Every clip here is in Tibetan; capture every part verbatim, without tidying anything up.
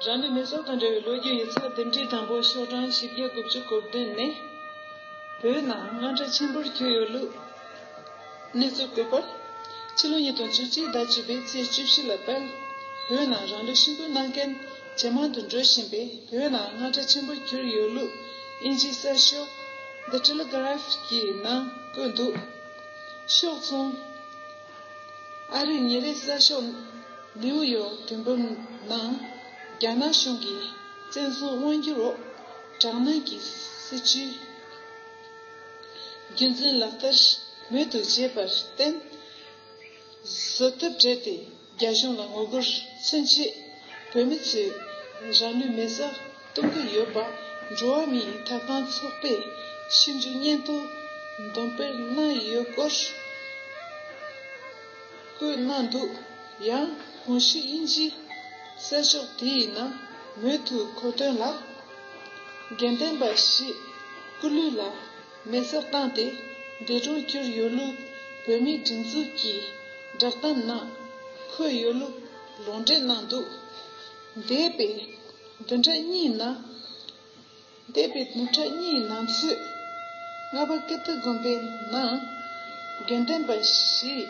རང་ལུས་མེ་སྲེག་དང་འབྲེལ་བའི་ལོ་རྒྱུས་ཡིག་ཚགས་འདེམས་སྒྲིག་དང་པོ་ཤོག་གྲངས་བཞི་བརྒྱ་དགུ་བཅུ་གོ་བདུན་ནས། བོད་ནང་དངངས་སྐྲག་ཆེན་པོར་གྱུར་ཡོད་ལུགས། གནས་ཚུལ་བཀོད་པར། ཕྱི་ལོ་ཉིས་སྟོང་བཅུ་གཅིག་ཟླ་བཅུ་པའི་ཚེས་བཅུ་བཞི་ལ་དཔལ་བོད་ནང་རང་ལུས་ཤི་འཕོས་གནང་མཁན་ཇེ་མང་དུ་འགྲོ་བཞིན་པས། བོད་ནང་དངངས་སྐྲག་ཆེན་པོར་གྱུར་ཡོད་ལུགས་དབྱིན་ཇིའི་གསར་ཤོག་The Telegraph གི་ནང་བཀོད་འདུག་ཤོག་ཚུན། ཨ་རིའི་ཉིན་རེའི་གསར་ཤོག་ནིའུ་ཡོག་དོན་འབུམ་ནང་རྒྱ་ནག་གཞུང་གིས་བཙན་བཟུང་དབང་སྒྱུར་འོག་དྲག་གནོན་གྱི་སྲིད་བྱུས་རྒྱུན་འཛིན་ལག་བསྟར་མུ་མཐུད་བྱས་པར་བརྟེན། བཟོད་ཐབས་བྲལ་ཏེ་རྒྱ་གཞུང་ལ་ངོ་རྒོལ་མཚོན་ཆེད་བོད་མི་ཚོས་རང་ལུས་མེ་སྲེག་གཏོང་གི་ཡོད་པ་འགྲོ་བ་མིའི་ཐོབ་ཐང་ཚོགས་པས་ཞིབ་འཇུག་སྙན་ཐོ་འདོན་སྤེལ་གནང་ཡོད་སྐོར་བཀོད་གནང་འདུག་ཡང་གོང་ཞུས་དབྱིན་ཇིའི་གསར་ཤོག་དེའི་ནང་མུ་མཐུད་གོ་དོན་ལ། དགེ་ལྡན་པ་ཞིག་སྐུ་ལུས་ལ་མེ་སྲེག་བཏང་སྟེ་འདས་གྲོངས་གྱུར་ཡོད་ལུགས་བོད་མིའི་སྒྲིག་འཛུགས་ཀྱི་བསྒྲགས་གཏམ་ནང་འཁོད་ཡོད་ལུགས་ལུང་འདྲེན་གནང་འདུག་འདས་པའི་བདུན་ཕྲག་གཉིས་ནང་། འདས་པའི་བདུན་ཕྲག་གཉིས་ནང་ཚུད། རྔ་པ་ཀིརྟི་དགོན་པའི་ནང་དགེ་ལྡན་པ་ཞིག་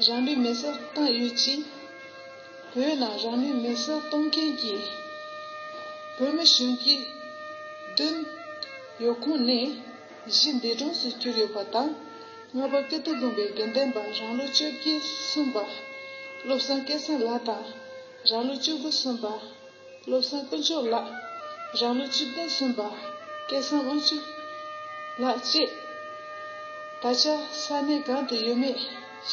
རང་ལུས་མེ་སྲེག་བཏང་ཡོད་ཅིང་། བོད་ནང་རང་ལུས་མེ་སྲེག་གཏོང་མཁན་གྱི་བོད་མི་གཞོན་སྐྱེས་བདུན་ཡོད་ཁོངས་ནས་བཞི་འདས་གྲོངས་སུ་གྱུར་ཡོད་པ་དང་། རྔ་པ་ཀིརྟི་དགོན་པའི་དགེ་ལྡན་པ་རང་ལོ་བཅོ་བརྒྱད་སོན་པ་བློ་བཟང་སྐལ་བཟང་ལགས་དང་། རང་ལོ་བཅུ་དགུ་སོན་པ་བློ་བཟང་དཀོན་མཆོག་ལགས། རང་ལོ་བཅུ་བདུན་སོན་པ་སྐལ་བཟང་དབང་ཕྱུག་ལགས་བཅས་ད་ཆ་ས་གནས་གང་དུ་ཡོད་མེད་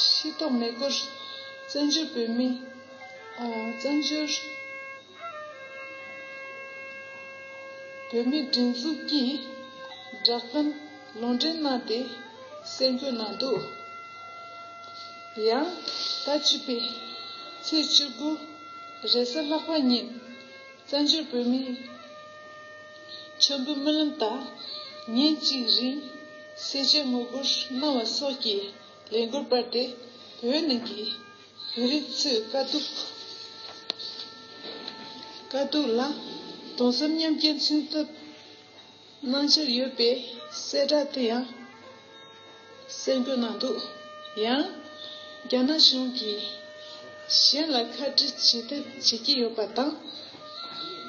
ཤེས་རྟོགས་མེད་སྐོར་བཙན་བྱོལ་བོད་མི། ཨ། བཙན་བྱོལ་བོད་མིའི་སྒྲིག་འཛུགས་ཀྱིས་བསྒྲགས་གཏམ་ལུང་འདྲེན་གནང་སྟེ་གསལ་འགོད་གནང་འདུག་ཡང་ཟླ་བཅུ་པའི་ཚེས་བཅུ་དགུ་རེས་གཟའ་ལྷག་པ་ཉིན་བཙན་བྱོལ་བོད་མིའི་མཆོད་འབུལ་སྨོན་ལམ་དང་ཉིན་གཅིག་རིང་སེར་བྱེས་ངོ་རྒོལ་གནང་བ་སོགས་ཀྱི་ལས་འགུལ་སྤེལ་ཏེ། བོད་ནང་གི་བོད་རིགས་ཚོའི་དཀའ་སྡུག་དཀའ་སྡུག་ལ་གདུང་སེམས་མཉམ་སྐྱེད་མཚོན་ཐབས་གནང་འཆར་ཡོད་པའི་གསལ་བསྒྲགས་དེ་ཡང་གསལ་འགོད་གནང་འདུག་ཡང་རྒྱ་ནག་གཞུང་གིས་གཞན་ལ་ཁ་བྲལ་བྱེད་ཐབས་བྱེད་ཀྱི་ཡོད་པ་དང་།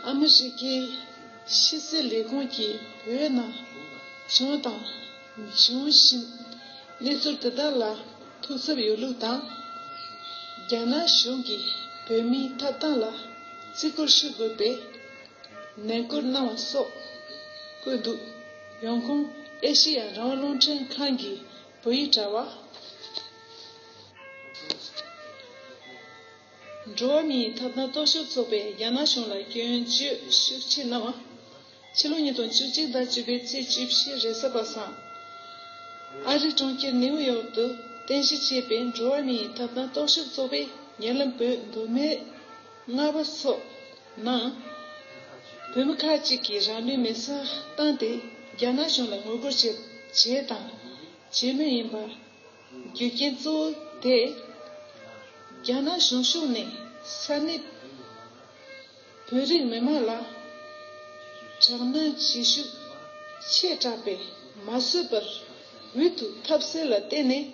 ཨ་མི་རི་ཀའི་ཕྱི་སྲིད་ལས་ཁུངས་ཀྱིས་བོད་ནང་བྱུང་དང་འབྱུང་བཞིན་གནས་ཚུལ་དེ་དག་ལ་ཐུགས་འཚབ་ཡོད་ལུགས་དང་། རྒྱ་ནག་གཞུང་གིས་བོད་མིའི་ཐོབ་ཐང་ལ་བརྩི་བཀུར་ཞུ་དགོས་པའི་ནན་སྐུལ་གནང་བ་སོགས་བཀོད་འདུག་ཡོང་ཁུངས་ཨེ་ཤེ་ཡ་རང་དབང་རླུང་འཕྲིན་ཁང་གི་བོད་ཡིག་དྲ་བ། འགྲོ་བ་མིའི་ཐོབ་ཐང་རྟོག་ཞིབ་ཚོགས་པས་རྒྱ་ནག་གཞུང་ལ་སྐྱོན་བརྗོད་ཤུགས་ཆེ་གནང་བ། ཕྱི་ལོ་ཉིས་སྟོང་བཅུ་གཅིག་ཟླ་བཅུ་པའི་ཚེས་བཅུ་བཞི་རེས་གཟའ་པ་སངས། ཨ་རིའི་གྲོང་ཁྱེར་ནེའུ་ཡོག་ཏུ་རྟེན་གཞི་བྱས་པའི་འགྲོ་བ་མིའི་ཐོབ་ཐང་རྟོག་ཞིབ་ཚོགས་པའི་ཉེ་ལམ་བོད་མདོ་སྨད་རྔ་པ་སོགས་ནང་བོད་མི་ཁག་ཅིག་གིས་རང་ལུས་མེ་སྲེག་བཏང་སྟེ་རྒྱ་ནག་གཞུང་ལ་ངོ་རྒོལ་བྱས་བྱས་དང་བྱེད་མུས་ཡིན་པ། རྒྱུ་རྐྱེན་གཙོ་བོ་དེ། རྒྱ་ནག་གཞུང་ཕྱོགས་ནས་ས་གནས་བོད་རིགས་མི་མང་ལ་དྲག་གནོན་བྱེད་ཤུགས་ཆེ་དྲགས་པས་མ་བཟོད་པར་འོས་བསྡུ་ཐབས་ཟད་ལ་བརྟེན་ནས་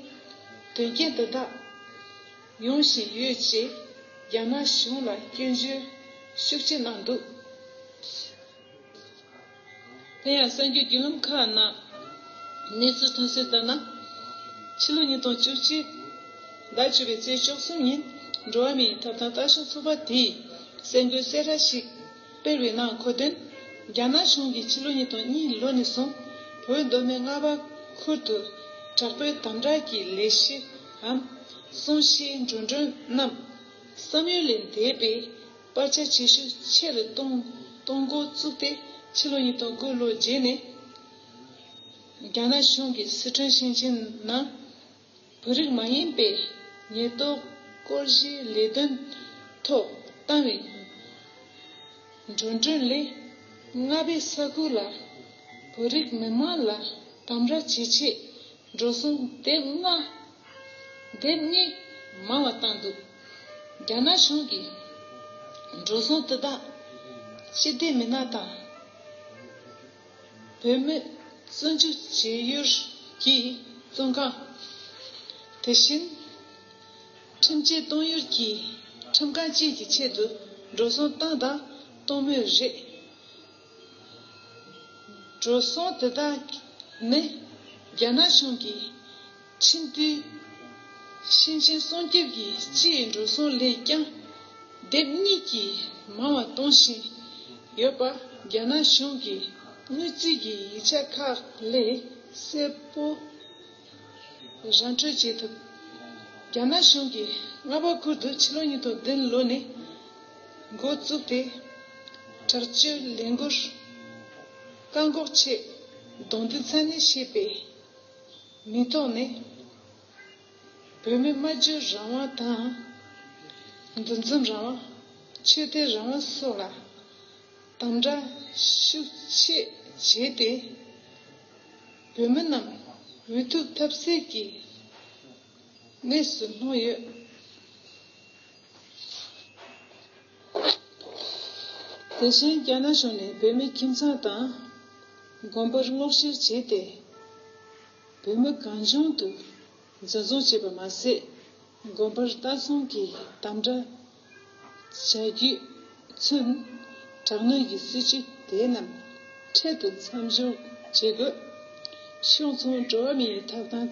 དོན་རྐྱེན་དེ་དག་ཡོང་བཞིན་ཡོད་ཅེས་རྒྱ་ནག་གཞུང་ལ་སྐྱོན་བརྗོད་ཤུགས་ཆེ་གནང་འདུག་དེ་ཡང་གསར་འགྱུར་བརྒྱུད་ལམ་ཁག་ནང་གནས་ཚུལ་ཐོན་གསལ་ལྟར་ན། ཕྱི་ལོ་ཉིས་སྟོང་བཅུ་གཅིག་ཟླ་བཅུ་པའི་ཚེས་བཅུ་གསུམ་ཉིན་འགྲོ་བ་མིའི་ཐོབ་ཐང་ལྟ་ཞིབ་ཚོགས་པ་དེས་གསར་འགོད་གསལ་བསྒྲགས་ཤིག་སྤེལ་བའི་ནང་འཁོད་དོན། རྒྱ་ནག་གཞུང་གིས་ཕྱི་ལོ་ཉིས་སྟོང་གཉིས་ལོ་ནས་བཟུང་བོད་མདོ་སྨད་རྔ་པ་ཁུལ་དུ་དྲག་པོའི་དམ་དྲག་གི་ལས་གཞིའམ་གསུང་བཤད་འགྲོ་གྲོན་རྣམས་བསམ་ཡུལ་ལས་འདས་པའི་བར་ཆད་ཇེ་ཤུགས་ཆེ་རུ་གཏོང་གཏོང་འགོ་བཙུགས་ཏེ་ཕྱི་ལོ་ཉིས་སྟོང་དགུ་ལོ་རྗེས་ནས་རྒྱ་ནག་གཞུང་གིས་སི་ཁྲོན་ཞིང་ཆེན་ནང་བོད་རིགས་མ་ཡིན་པའི་ཉེན་རྟོག་སྐོར་གཞིའི་ལས་དོན་ཐོག་བཏང་བའི་འགྲོ་གྲོན་ལས་རྔ་པའི་ས་ཁུལ་ལ་བོད་རིགས་མི་མང་ལ་དམ་དྲག་བྱེད་ཆེད་འགྲོ་སོང་དེབ་ལྔ་དེབ་གཉིས་མང་བ་བཏང་འདུག་རྒྱ་ནག་གཞུང་གིས་འགྲོ་སོང་དེ་དག་ སྤྱི་བདེ་མི་སྣ་དང་། བོད་མི་བཙོན་འཇུག་བྱེད་ཡུལ་གྱི་བཙོན་ཁང་། དེ་བཞིན་ཁྲིམས་ཆད་གཏོང་ཡུལ་གྱི་ཁྲིམས་ཁང་བཅས་ཀྱི་ཆེད་དུ་འགྲོ་སོང་བཏང་དང་གཏོང་མུས་རེད། འགྲོ་སོང་དེ་དག་ནི་རྒྱ་ནག་གཞུང་གིས་ཁྲིམས་མཐུན་ཤེས་བཞིན་སྲུང་སྐྱོབ་ཀྱི་སྤྱིའི་འགྲོ་སོང་ལས་ཀྱང་ལྡེབ་གཉིས་ཀྱིས་མང་བ་གཏོང་བཞིན་ཡོད་པ་རྒྱ་ནག་གཞུང་གི་དངུལ་རྩིས་ཀྱི་ཡིག་ཆ་ཁག་ལས་གསལ་པོ་ར་འཕྲོད་བྱེད་ཐུབ། རྒྱ་ནག་གཞུང་གིས་རྔ་བ་ཁུལ་དུ་ཕྱི་ལོ་ཉིས་སྟོང་བདུན་ལོ་ནས་འགོ་བཙུགས་ཏེ། དྲག་སྤྱོད་ལས་འགུལ་བཀག་འགོག་ཆེད་གདོང་དུ་ཚ་ནན་བྱས་པའི་མིང་ཐོག་ནས། བོད་མིའི་སྨྲ་བརྗོད་རང་དབང་དང་། འདུ་འཛོམས་རང་དབང་། ཆོས་དད་རང་དབང་སོགས་ལ་དམ་དྲག་ཤུགས་ཆེ་བྱས་ཏེ། བོད་མི་རྣམས་འུ་ཐུག་ཐབས་ཟད་ཀྱི་གནས་སུ་ལྷུང་ཡོད། དེ་བཞིན་རྒྱ་ནག་གཞུང་ནས་བོད་མིའི་ཁྱིམ་ཚང་དང་དགོན་པར་སྔོག་བཤེར་བྱས་ཏེ། བོད་མི་གང་བྱུང་དུ་འཛིན་བཟུང་བྱས་པ་མ་ཟད། དགོན་པར་ལྟ་སྲུང་གིས་དམ་དྲག་བྱ་རྒྱུས་མཚོན། དྲག་གནོན་གྱི་སྲིད་བྱུས་དེ་རྣམས་འཕྲལ་དུ་མཚམས་འཇོག་བྱེད་དགོས། ཕྱོགས་མཚུངས་འགྲོ་བ་མིའི་ཐོབ་ཐང་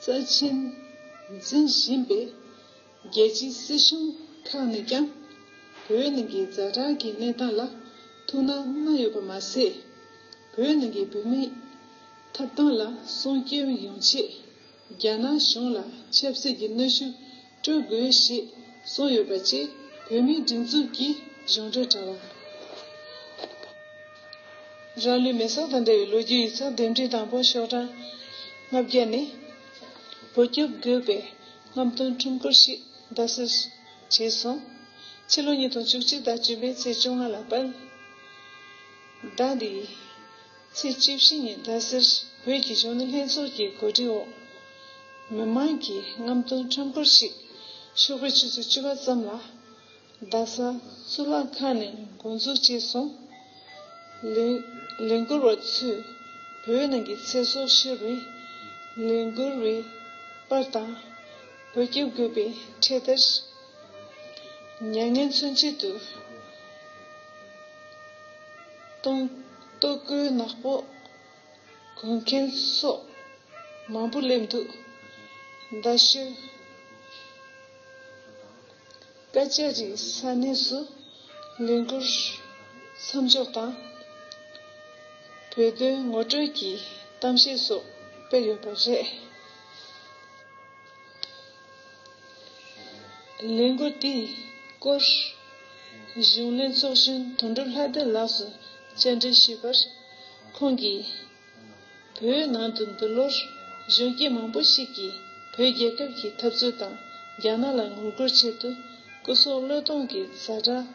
རྩ་ཆེན་འཛིན་བཞིན་པའི་རྒྱལ་སྤྱིའི་སྲིད་གཞུང་ཁག་ནས་ཀྱང་བོད་ནང་གི་ཛ་དྲག་གི་གནས་སྟངས་ལ་ཐུགས་སྣང་གནང་ཡོད་པ་མ་ཟད། བོད་ནང་གི་བོད་མིའི་ཐོབ་ཐང་ལ་སྲུང་སྐྱོབ་ཡོང་ཆེད། རྒྱ་ནག་གཞུང་ལ་ཆབ་སྲིད་ཀྱི་གནོན་ཤུགས་སྤྲོད་དགོས་ཞེས་གསུངས་ཡོད་པ་བཅས་བོད་མིའི་སྒྲིག་འཛུགས་ཀྱི་གཞུང་འབྲེལ་དྲ་བ། རང་ལུས་མེ་སྲེག་དང་འབྲེལ་བའི་ལོ་རྒྱུས་ཡིག་ཚགས་འདེམས་སྒྲིག་དང་པོ་ཤོག་གྲངས་ལྔ་བརྒྱ་ནི། བོད་སྐྱོབ་དགོས་པའི་རྔམ་སྟོན་ཁྲོམ་སྐོར་ཞིག་རྡ་སར་བྱས་སོང་། ཕྱི་ལོ་ཉིས་སྟོང་བཅུ་གཅིག་ཟླ་བཅུ་པའི་ཚེས་བཅོ་ལྔ་ལ་དཔལ་ཟླ་འདིའི་ཚེས་བཅུ་བཞི་ཉིན་རྡ་སར་བོད་ཀྱི་གཞོན་ནུ་ལྷན་ཚོགས་ཀྱི་གོ་སྒྲིག་འོག་མི་མང་གི་རྔམ་སྟོན་ཁྲོམ་སྐོར་ཞིག་ཕྱོགས་ཕེབས་ཆུ་ཚོད་བཅུ་པ་ཙམ་ལ་རྡ་ས་གཙུག་ལག་ཁང་ནས་འགོ་འཛུགས་བྱས་སོང་། ལས་ལས་འགུལ་བ་ཚོས་བོད་ནང་གི་ཚེ་སྲོག་ཤོར་བའི་ལས་འགུལ་བའི་པར་དང་། བོད་སྐྱོབ་དགོས་པའི་འཕྲེད་དར། མྱ་ངན་མཚོན་ཆེད་དུ་གཏོང་ལྟོ་གོས་ནག་པོ་གོན་མཁན་སོགས་མང་པོ་སླེབས་འདུག། རྡ་ཤོད་ཀ་ཅ་རིའི་ས་གནས་སུ་ལས་འགུལ་མཚམས་འཇོག་དང་། བོད་དོན་ངོ་སྤྲོད་ཀྱི་གཏམ་བཤད་སོགས་སྤེལ་ཡོད་པ་རེད། ལས་འགུལ་དེའི་སྐོར་གཞུང་ལས་ཚོགས་གཞོན་དོན་གྲུབ་ལྷ་ལྡན་ལགས་སུ་བཅར་འདྲི་ཞུས་པར། ཁོང་གིས། བོད་ནང་དུ་འདི་ལོར་གཞོན་སྐྱེས་མང་པོ་ཞིག་གིས་བོད་རྒྱལ་ཁབ་ཀྱི་འཐབ་རྩོད་དང་རྒྱ་ནག་ལ་ངོ་རྒོལ་ཆེད་དུ་སྐུ་སྲོག་བློས་གཏོང་གི་ཛ་དྲག་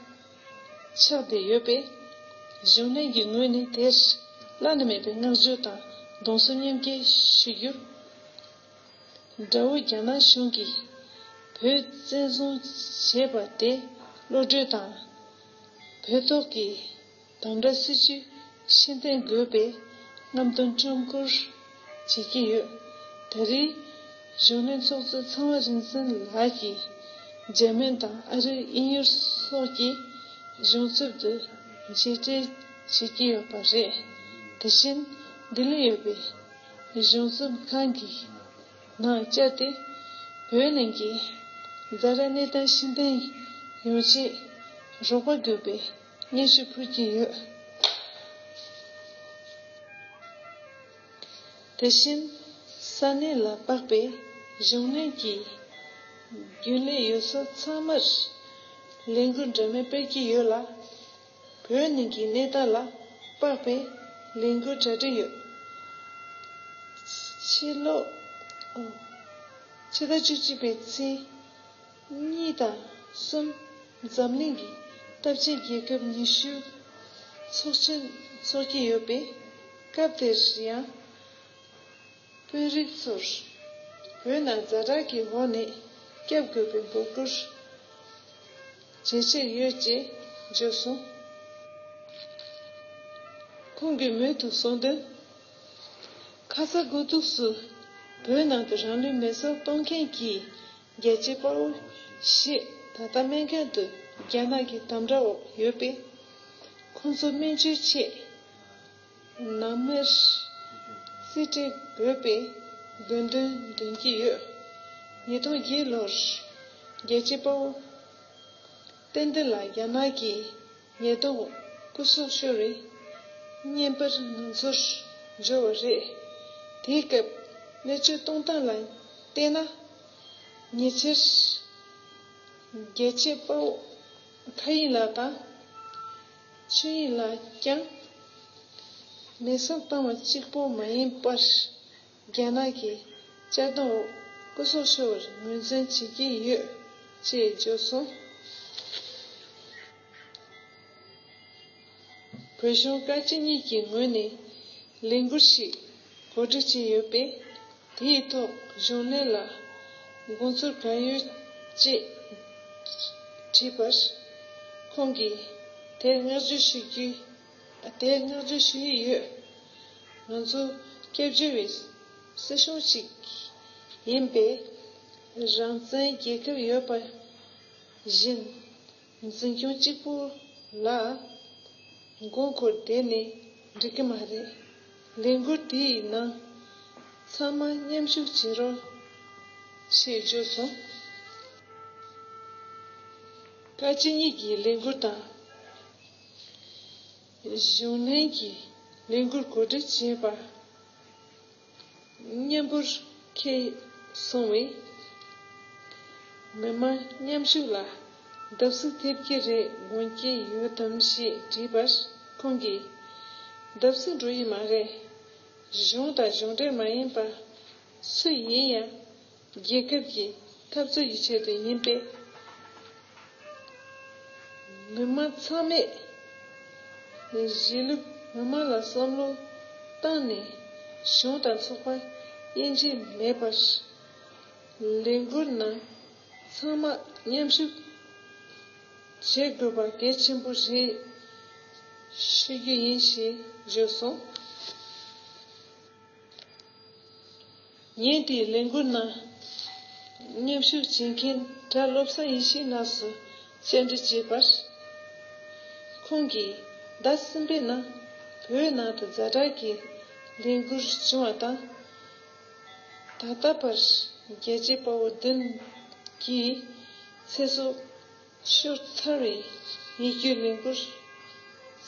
ཆགས་བསྡད་ཡོད་པས། གཞུང་ལས་ཀྱི་ངོས་ནས་དེར་བླ་ན་མེད་པའི་བསྔགས་བརྗོད་དང་གདུང་སེམས་མཉམ་སྐྱེད་ཞུ་རྒྱུར། དགྲ་བོ་རྒྱ་ནག་གཞུང་གིས་བོད་བཙན་བཟུང་བྱས་པ་དེ་གློད་གྲོལ་དང་། བོད་ཐོག་གི་དམ་དྲག་སྲིད་བྱུས་ཕྱིར་འཐེན་དགོས་པའི་རྔམ་སྟོན་ཁྲོམ་སྐོར་བྱེད་ཀྱི་ཡོད། ད་རེས་གཞུང་ལས་ཚོགས་གཙོ་ཚངས་པ་རིག་འཛིན་ལགས་ཀྱིས་འཇར་མན་དང་ཨ་རིའི་དབྱིན་ཡུལ་སོགས་ཀྱི་གཞུང་ཚབ་ཏུ་མཇལ་འཕྲད་བྱེད་ཀྱི་ཡོད་པ་རེད། དེ་བཞིན་ལྡི་ལི་ཡོད་པའི་གཞུང་ཚབ་ཁང་གི་ནང་བཅར་ཏེ། བོད་ནང་གི་ཛ་དྲག་གནས་སྟངས་ཕྱིར་འཐེན་ཡོང་ཆེད་རོགས་པ་དགོས་པའི་སྙན་ཞུ་ཕུལ་གྱི་ཡོད། དེ་བཞིན་ས་གནས་ལ་དཔག་པའི་གཞུང་ལས་ཀྱི་རྒྱུན་ལས་ཡོད་ས་ཚང་མར་ལས་འགུལ་འདྲ་མིན་སྤེལ་གྱི་ཡོད་ལ། བོད་ནང་གི་གནས་སྟངས་ལ་དཔག་པའི་ལས་འགུལ་གྲ་སྒྲིག་ཡོད། ཕྱི་ལོ། ཕྱི་ཟླ་བཅུ་གཅིག་པའི་ཚེས་གཉིས་དང་གསུམ་འཛམ་གླིང་གི་སྟོབས་ཆེན་རྒྱལ་ཁབ་ཉི་ཤུ་ཚོགས་ཆེན་འཚོགས་ཀྱི་ཡོད་པས། སྐབས་དེར་ཡང་། དཔོན་རིགས་ཚོར་བོད་ནང་ཛ་དྲག་གི་འོག་ནས་སྐྱབས་དགོས་པའི་འབོད་སྐུལ་བྱེད་འཆར་ཡོད་ཅེས་བརྗོད་སོང་། ཁོང་གི་མོས་སུ་གསུངས་དོན། ཁ་ས་དགུ་ཐུག་སུ་བོད་ནང་དུ་རང་ལུས་མེ་སྲེག་གཏོང་མཁན་གྱི་རྒྱལ་གཅེས་དཔའ་བོ་ཞེས་ད་ལྟ་སྨན་ཁང་དུ་རྒྱ་ནག་གི་དམ་དྲག་འོག་ཡོད་པས། ཁོང་ཚོ་སྨན་བཅོས་ཆེད་ནང་མིར་རྩིས་སྤྲད་དགོས་པའི་དགོས་འདུན་འདོན་གྱི་ཡོད། ཉིས་སྟོང་བརྒྱད་ལོར་རྒྱལ་གཅེས་དཔའ་བོ་བསྟན་འཛིན་ལགས་རྒྱ་ནག་གི་ཉེས་རྡུང་འོག་སྐུ་སྲོག་ཤོར་བའི་བརྙན་པར་ང་ཚོར་འབྱོར་བ་རེད། དེའི་སྐབས་གནས་ཚུལ་གཏོང་སྟངས་ལ་བལྟས་ན། ཉེ་ཆར་རྒྱལ་གཅེས་དཔའ་བོ་མཁའ་དབྱིངས་ལགས་དང་ཆོས་དབྱིངས་ལགས་ཀྱང་མེ་སྲེག་བཏང་བ་གཅིག་པོ་མ་ཡིན་པར། རྒྱ་ནག་གི་གཅར་རྡུང་འོག་སྐུ་སྲོག་ཤོར་བར་ངོས་འཛིན་བྱེད་ཀྱི་ཡོད་ཅེས་བརྗོད་སོང་། བོད་གཞུང་བཀའ་སྤྱི་གཉིས་ཀྱི་ངོས་ནས་ལས་འགུལ་ཞིག་གོ་སྒྲིག་བྱས་ཡོད་པས། དེའི་ཐོག་གཞུང་ལས་ལ་དགོངས་ཚུལ་གང་ཡོད་ཅེས་དྲིས་པར། ཁོང་གིས་དེར་བསྔགས་བརྗོད་ཞུ་རྒྱུ། དེར་བསྔགས་བརྗོད་ཞུ་ཡི་ཡོད། ང་ཚོ་སྐྱབས་བཅོལ་བའི་སྲིད་གཞུང་ཞིག་ཡིན་པས། རང་བཙན་རྒྱལ་ཁབ་ཡོད་པ་བཞིན་འཛིན་སྐྱོང་གཅིག་པུ་ལ་མགོ་འཁོར་བསྡད་ནས་འགྲིག་གི་མ་རེད། ལས་འགུལ་དེའི་ནང་ཚང་མ་མཉམ་ཞུགས་བྱེད་རོགས་ཞེས་བརྗོད་སོང་། བཀའ་སྤྱི་གཉིས་ཀྱི་ལས་འགུལ་དང་། གཞུང་ལྷན་གྱི་ལས་འགུལ་གོ་སྒྲིག་བྱས་པ་མཉམ་པོར་འཁེལ་སོང་བས། མི་མང་མཉམ་ཞུགས་ལ་བརྡབ་གསིག་ཐེབས་ཀྱི་རེད་དགོངས་ཀྱི་ཡོད་དམ་ཞེས་དྲིས་པར། ཁོང་གིས། བརྡབ་གསིག་འགྲོ་ཡི་མ་རེད། གཞུང་དང་གཞུང་འབྲེལ་མ་ཡིན་པ་སུ་ཡིན་ཡང་། རྒྱལ་ཁབ་ཀྱི་འཐབ་རྩོད་ཀྱི་ཆེད་དུ་ཡིན་པས། མི་མང་ཚང་མས་གཞིས་ལུས་མི་མང་ལ་བསམ་བློ་བཏང་ནས་གཞུང་དང་ཚོགས་པ་དབྱེ་འབྱེད་མེད་པར་ལས་འགུལ་ནང་ཚང་མ་མཉམ་ཞུགས་བྱེད་དགོས་པ་གལ་ཆེན་པོ་རེད་ཞུ་རྒྱུ་ཡིན་ཞེས་བརྗོད་སོང་། ཉིན་དེའི་ལས་འགུལ་ནང་མཉམ་ཞུགས་བྱེད་མཁན་གྲྭ་བློ་བཟང་ཡེ་ཤེས་ལགས་སུ་བཅར་འདྲི་བྱས་པར། ཁོང་གིས་ཟླ་གསུམ་པའི་ནང་བོད་ནང་དུ་ཛ་དྲག་གི་ལས་འགུལ་བྱུང་བ་དང་། ད་ལྟ་བར་རྒྱལ་གཅེས་དཔའ་བོ་བདུན་གྱི་ཚེ་སྲོག་ཤོར་ཚར་བའི་ཡིད་སྐྱོའི་ལས་འགུལ་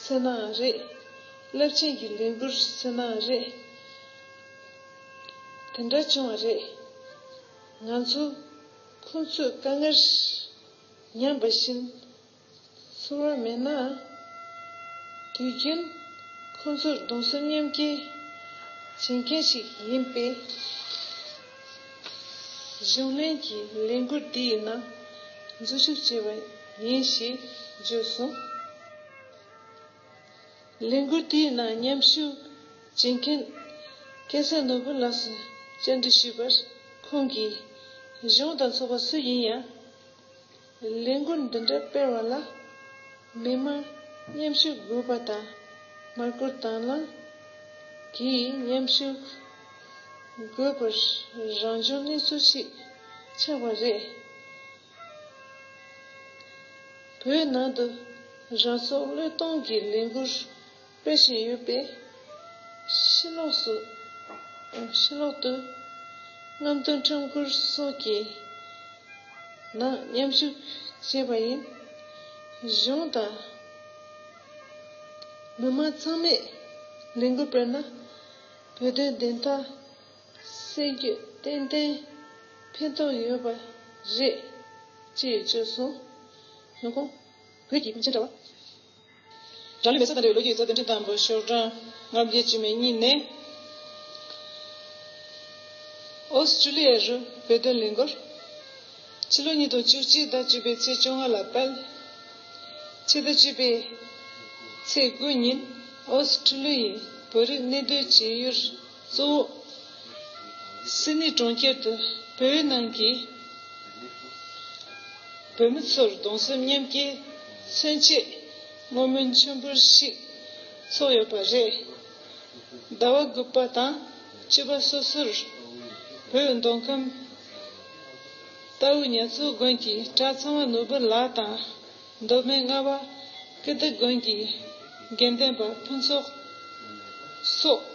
ཟེར་ནའང་རེད། རླབས་ཆེན་གྱི་ལས་འགུལ་ཟེར་ནའང་རེད། དེ་འདྲ་བྱུང་བ་རེད། ང་ཚོ་ཁོང་ཚོའི་དཀའ་ངལ་མཉམ་པ་བཞིན་ཚོར་བ་མེད་ན། དུས་རྒྱུན་ཁོང་ཚོར་གདུང་སེམས་མཉམ་སྐྱེད་བྱེད་མཁན་ཞིག་ཡིན་པས། གཞུང་ལྷན་གྱི་ལས་འགུལ་འདིའི་ནང་འཛུལ་ཞུགས་བྱས་པ་ཡིན་ཞེས་བརྗོད་སོང་། ལས་འགུལ་དེའི་ནང་མཉམ་ཞུགས་བྱེད་མཁན་སྐལ་བཟང་ནོར་བུ་ལགས་སུ་བཅར་འདྲི་ཞུས་པར། ཁོང་གིས་གཞུང་དང་ཚོགས་པ་སུ་ཡིན་ཡང་། ལས་འགུལ་འདི་འདྲ་སྤེལ་བ་ལ་མི་མང་མཉམ་ཞུགས་དགོས་པ་དང་། མར་སྐོར་དང་བླངས་ཀྱིས་མཉམ་ཞུགས་དགོས་པར་རང་བྱུང་གནས་ཚུལ་ཞིག་ཆགས་པ་རེད། བོད་ནང་དུ་རང་སྲོག་བློས་གཏོང་གི་ལས་འགུལ་སྤེལ་བཞིན་ཡོད་པས། ཕྱི་ལོགས་སུ། ཕྱི་ལོག་ཏུ་རྔམ་སྟོན་ཁྲོམ་སྐོར་སོགས་ཀྱི་ནང་མཉམ་ཞུགས་བྱས་པ་ཡིན། གཞུང་དང་མི་མང་ཚང་མས་ལས་འགུལ་སྤེལ་ན། བོད་དོན་བདེན་མཐའ་གསལ་རྒྱུ་ཏན་ཏན་ཕན་ཐོགས་ཡོད་པ་རེད་ཅེས་བརྗོད་སོང་། ཉོ་གོང་། བོད་ཀྱི་མི་ཆེན་དྲ་བ། རང་ལུས་མེ་སྲེག་བཏང་བའི་ལོ་རྒྱུས་ཡིག་ཚགས་དོན་ཁྲིད་དང་པོ་ཤོག་གྲངས་ལྔ་བརྒྱ་བཅུ་མེད་གཉིས་ནས། ཨོ་སི་ཀྲུ་ལི་ཡ་རུ་བོད་དོན་ལས་འགུལ། ཕྱི་ལོ་ཉིས་སྟོང་བཅུ་གཅིག་ཟླ་བཅུ་པའི་ཚེས་བཅོ་ལྔ་ལ་སྤེལ། ཕྱི་ཟླ་བཅུ་པའི་ཚེས་དགུ་ཉིན་ཨོ་སི་ཀྲུ་ལི་ཡའི་བོད་རིགས་གནས་སྡོད་བྱེད་ཡུལ་གཙོ་བོ་སིད་ནི་གྲོང་ཁྱེར་དུ་བོད་ནང་གི་བོད་མི་ཚོར་གདུང་སེམས་མཉམ་སྐྱེད་མཚོན་ཆེད་བསྔོ་སྨོན་ཆེན་པོ་ཞིག་ ཚོགས་ཡོད་པ་རེད། ཟླ་བ་དགུ་པ་དང་བཅུ་པ་སོ་སོར་བོད་མདོ་ཁམས་རྟའུ་ཉ་ཚོ་དགོན་གྱི་གྲྭ་ཚང་བ་ནོར་བུ་ལགས་དང་། མདོ་སྨད་ལྔ་པ་ཀིརྟི་དགོན་གྱི་དགེ་འདུན་པ་ཕུན་ཚོགས་སོགས་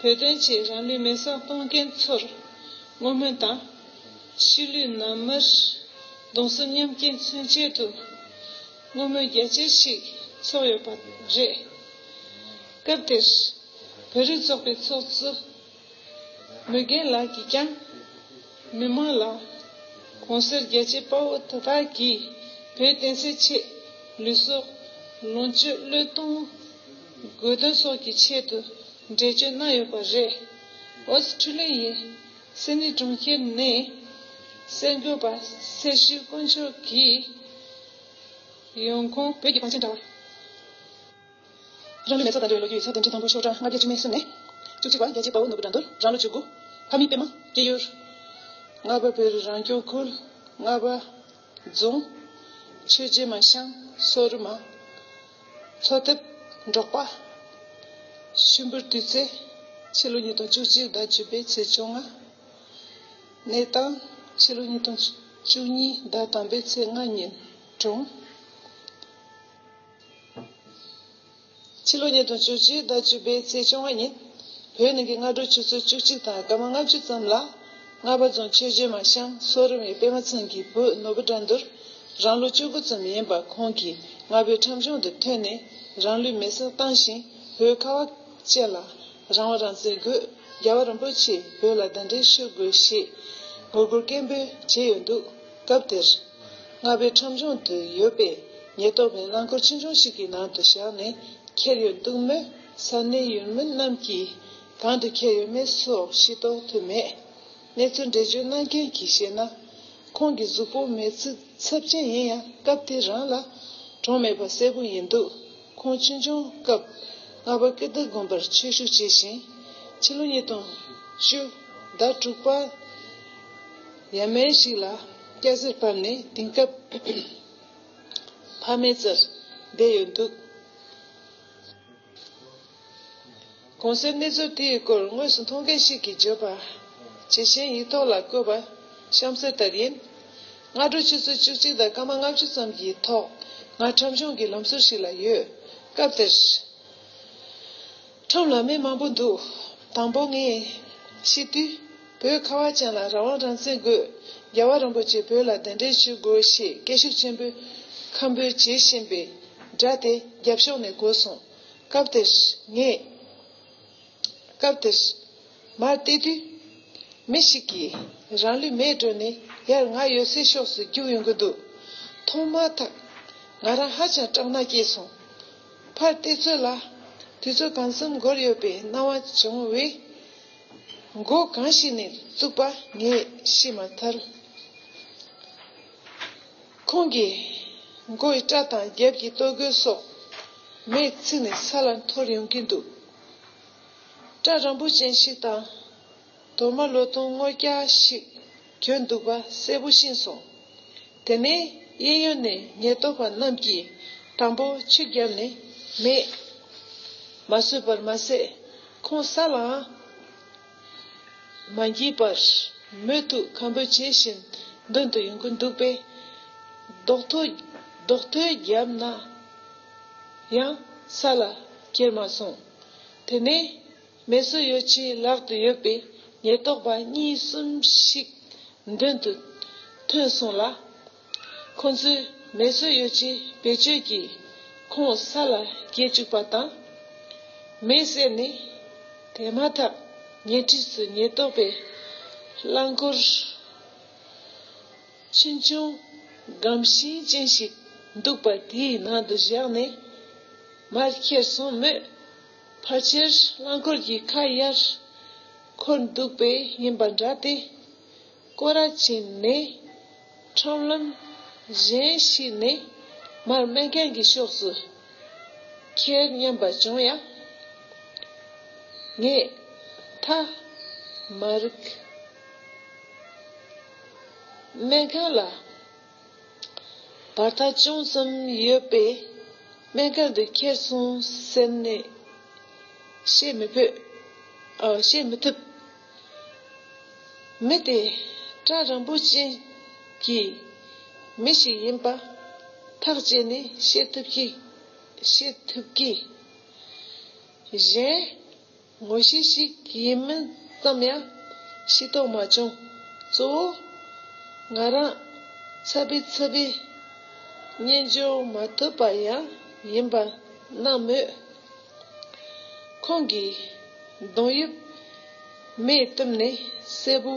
བོད་དོན་ཆེད་རང་ལུས་མེར་སྲེག་གཏོང་མཁན་ཚོར་བསྔོ་སྨོན་དང་། ཤི་ལུས་ནད་མེད་གདུང་སེམས་མཉམ་སྐྱེད་མཚོན་ཆེད་དུ་བསྔོ་སྨོན་རྒྱ་ཆེ་ཞིག་ཚོགས་ཡོད་པ་རེད། སྐབས་དེར་བོད་རིགས་ཚོགས་པའི་ཚོགས་གཙོ་མུས་རྒྱན་ལགས་ཀྱིས་ཀྱང་། མི་མང་ལ་གོང་གསལ་རྒྱལ་གཅེས་དཔའ་བོ་དེ་དག་གིས་བོད་བསྟན་སྲིད་ཆེད་ལུས་སྲོག་ལོངས་སྤྱོད་བློས་གཏོང་དགོས་དོན་སོགས་ཀྱི་ཆེད་དུ་འགྲེལ་བརྗོད་གནང་ཡོད་པ་རེད། ཨོ་སི་ཁྲུ་ལི་ཡའི་སིད་ནི་གྲོང་ཁྱེར་ནས་གསར་འགོད་པ་སེར་ཤུལ་དཀོན་མཆོག་གིས་ཡོང་ཁུངས། བོད་ཀྱི་གངས་ཅན་དྲ་བ། རང་ལུས་མེ་སྲེག་དང་འབྲེལ་བའི་ལོ་རྒྱུས་ཡིག་ཚགས་དོན་ཁྲིད་དང་པོ་ཤོག་གྲངས་ལྔ་བརྒྱ་བཅུ་མེད་གསུམ་ནས། བཅུ་གཅིག་པ་རྒྱལ་གཅེས་དཔའ་བོ་ནོར་བུ་དགྲ་འདུལ། རང་ལོ་བཅུ་དགུ། ཕ་མེས་པད་མ་སྐྱེས་ཡུལ། ལྔ་པ་བོད་རང་སྐྱོང་ཁུལ་ལྔ་པ་རྫོང་། ཆོས་རྗེ་མ་ཤང་སོ་རུ་མ། མཚོ་ཐེབས་འབྲོག་པ། ཤུན་པུར་དུས་ཚེས། ཕྱི་ལོ་ཉིས་སྟོང་བཅུ་གཅིག་ཟླ་བཅུ་པའི་ཚེས་བཅོ་ལྔ། གནས་སྟངས། ཕྱི་ལོ་ཉིས་སྟོང་བཅུ་གཉིས་ཟླ་དང་པོའི་ཚེས་ལྔ་ཉིན་གྲོངས། ཕྱི་ལོ་ཉིས་སྟོང་བཅུ་གཅིག་ཟླ་བཅུ་པའི་ཚེས་བཅོ་ལྔ་ཉིན། བོད་ནང་གི་སྔ་དྲོ་ཆུ་ཚོད་བཅུ་གཅིག་དང་སྐར་མ་ལྔ་བཅུ་ཙམ་ལ། རྔ་པ་རྫོང་ཆོས་རྗེ་མ་ཤང་སོ་རུ་མའི་པད་མ་ཚང་གི་བུ་ནོར་བུ་དགྲ་འདུལ་རང་ལོ་བཅུ་དགུ་ཙམ་ཡིན་པ་ཁོང་གིས་རྔ་པའི་ཁྲོམ་གཞུང་དུ་ཐོན་ནས་རང་ལུས་མེར་སྲེག་བཏང་ཞིང་། བོད་ཁ་བ་ཅན་ལ་རང་དབང་རང་བཙན་དགོས། རྒྱལ་བ་རིན་པོ་ཆེ་བོད་ལ་གདན་འདྲེན་ཞུ་དགོས་ཞེས་ངོ་རྒོལ་སྐད་འབོད་བྱས་ཡོད་འདུག་སྐབས་དེར། རྔ་པའི་ཁྲོམ་གཞུང་དུ་ཡོད་པའི་ཉེན་རྟོག་པས་རླངས་འཁོར་ཆུང་ཆུང་ཞིག་གི་ནང་དུ་བཞག་ནས་ཁྱེར་ཡོད་འདུག་མོད། ས་གནས་ཡུལ་མི་རྣམས་ཀྱིས་གང་དུ་ཁྱེར་ཡོད་མེད་སོགས་ཤེས་རྟོགས་ཐུབ་མེད། གནས་ཚུལ་འགྲེལ་བརྗོད་གནང་མཁན་གྱིས་བཤད་ན། ཁོང་གི་གཟུགས་པོ་མེ་ཚིག་ཚབས་ཆེན་ཡིན་ཡང་སྐབས་དེ་རང་ལ་གྲོངས་མེད་པ་གསལ་པོ་ཡིན་འདུག་ཁོང་ཆུང་ཆུང་སྐབས་རྔ་པ་ཀིརྟི་དགོན་པར་ཆོས་ཞུགས་བྱས་ཤིང་། ཕྱི་ལོ་ཉིས་སྟོང་བཅུ་ཟླ་དྲུག་པ་ཡ་མན་ཞིག་ལ་སྐྱ་སེར་བབས་ནས་དེང་སྐབས་ཕ་མའི་རྩར་བསྡད་ཡོད་འདུག་གོང་གསལ་གནས་ཚུལ་དེའི་སྐོར་དངོས་སུ་མཐོང་མཁན་ཞིག་གིས་བརྗོད་པ། ཇེ་ཆེན་ཡིག་ཐོག་ལ་བཀོད་པ་གཤམ་གསལ་ལྟར་ཡིན། སྔ་དྲོ་ཆུ་ཚོད་བཅུ་གཅིག་དང་སྐར་མ་ལྔ་བཅུ་ཙམ་གྱི་ཐོག་ང་ཁྲོམ་གཞུང་གི་ལམ་ཟུར་ཞིག་ལ་ཡོད། སྐབས་དེར། ཁྲོམ་ལ་མི་མང་པོ་འདུག་དང་པོ་ངས་ཤི་དུས་བོད་ཁ་བ་ཅན་ལ་རང་དབང་རང་བཙན་དགོས། རྒྱལ་བ་རིན་པོ་ཆེ་བོད་ལ་གདན་འདྲེན་ཞུ་དགོས་ཞེས་སྐད་ཤུགས་ཆེན་པོས་ཁ་འབོད་བྱེད་བཞིན་པའི་སྒྲ་དེ་རྒྱབ་ཕྱོགས་ནས་གོ་སོང་། སྐབས་དེར་ངས། སྐབས་དེར་མར་བལྟས་དུས། མི་ཞིག་གིས་རང་ལུས་མེར་སྒྲོན་ནས་ཡར་ང་ཡོད་སའི་ཕྱོགས་སུ་རྒྱུགས་ཡོང་གི་འདུག་མཐོང་མ་ཐག་ང་རང་ཧ་ཅང་སྐྲག་སྣང་སྐྱེས་སོང་། ཕར་བལྟས་ཚོད་ལ་དུས་ཚོད་གང་འཚམ་འགོར་ཡོད་པའི་སྣང་བ་བྱུང་བས། མགོ་གང་ཞིག་ནས་བཙུགས་པ་ངས་ཤེས་མ་ཐལ། ཁོང་གི་མགོ་ཡི་སྐྲ་དང་རྒྱབ་ཀྱི་ལྟོ་གོས་སོགས་མེས་ཚིག་ནས་ས་ལ་འཐོར་ཡོང་གིན་འདུག་སྐྲ་རིང་པོ་ཅན་ཞིག་དང་། དོར་མ་ལོ་ཐུང་སྔོ་སྐྱ་ཞིག་གྱོན་འདུག་པ་གསལ་པོ་ཤེས་སོང་། དེ་ནས་གཡས་གཡོན་ནས་ཉེན་རྟོག་པ་རྣམས་ཀྱིས་དང་པོ་ཆུ་བརྒྱབ་ནས་མེ་མ་གསོད་པར་མ་ཟད། ཁོང་ས་ལའང་མ་འགྱེལ་བར་མུ་མཐུད་ཁ་འབོད་བྱེད་བཞིན་མདུན་དུ་ཡོང་གི་འདུག་པས། རྡོག་ཐོ་རྡོག་ཐོ་བརྒྱབ་ན་ཡང་ས་ལ་འཁྱེར་མ་སོང་། དེ་ནས་མེ་གསོད་ཡོ་ཆས་ལག་ཏུ་ཡོད་པའི་ཉེན་རྟོག་པ་གཉིས་གསུམ་ཞིག་མདུན་དུ་ཐོན་སོང་ལ། ཁོ་ཚོས་མེ་གསོད་ཡོ་ཆས་བེད་སྤྱོད་ཀྱིས་ཁོང་ས་ལ་འགྱེལ་བཅུག་པ་དང་། མེ་བསད་ནས་དེ་མ་ཐག་ཉེ་འཁྲིས་སུ་ཉེན་རྟོག་པས་རླངས་འཁོར་ཆུང་ཆུང་སྒམ་ཤིང་ཅན་ཞིག་འདུག་པ་དེའི་ནང་དུ་བཞག་ནས་མར་ཁྱེར་སོང་མོད། ཕལ་ཆེར་རླངས་འཁོར་གྱི་ཁ་ཡར་འཁོར་འདུག་པས་ཡིན་པ་འདྲ་སྟེ། སྐོར་ར་ཕྱིན་ནས་ཁྲོམ་ལམ་གཞན་ཞིག་ནས་མར་སྨན་ཁང་གི་ཕྱོགས་སུ་ཁྱེར་སྙམ་པ་བྱུང་ཡང་། ངས་ཐ་མ་རིག་སྨན་ཁང་ལ་བར་ཐག་ཅུང་ཙམ་ཡོད་པས་སྨན་ཁང་དུ་ཁྱེར་སོང་ཟེར་ནས། བཤད་མི་ཕོད། ཨ། བཤད་མི་ཐུབ། མི་དེ་སྐྲ་རིང་པོ་ཅན་གྱི་མི་ཞིག་ཡིན་པ་ཐག་བཅད་ནས་བཤད་ཐུབ་ཀྱི། བཤད་ཐུབ་ཀྱི། གཞན་ངོ་ཤེས་ཤིག་ཡིན་མིན་ཙམ་ཡང་ཤེས་རྟོགས་མ་བྱུང་། གཙོ་བོ་ང་རང་ཚ་བའི་ཚ་བའི་སྙན་སྦྱོར་མ་ཐུབ་པ་ཡང་ཡིན་པ་སྣང་མོད། ཁོང་གི་གདོང་དབྱིབས་མེ་བཏུམས་ནས་གསལ་པོ་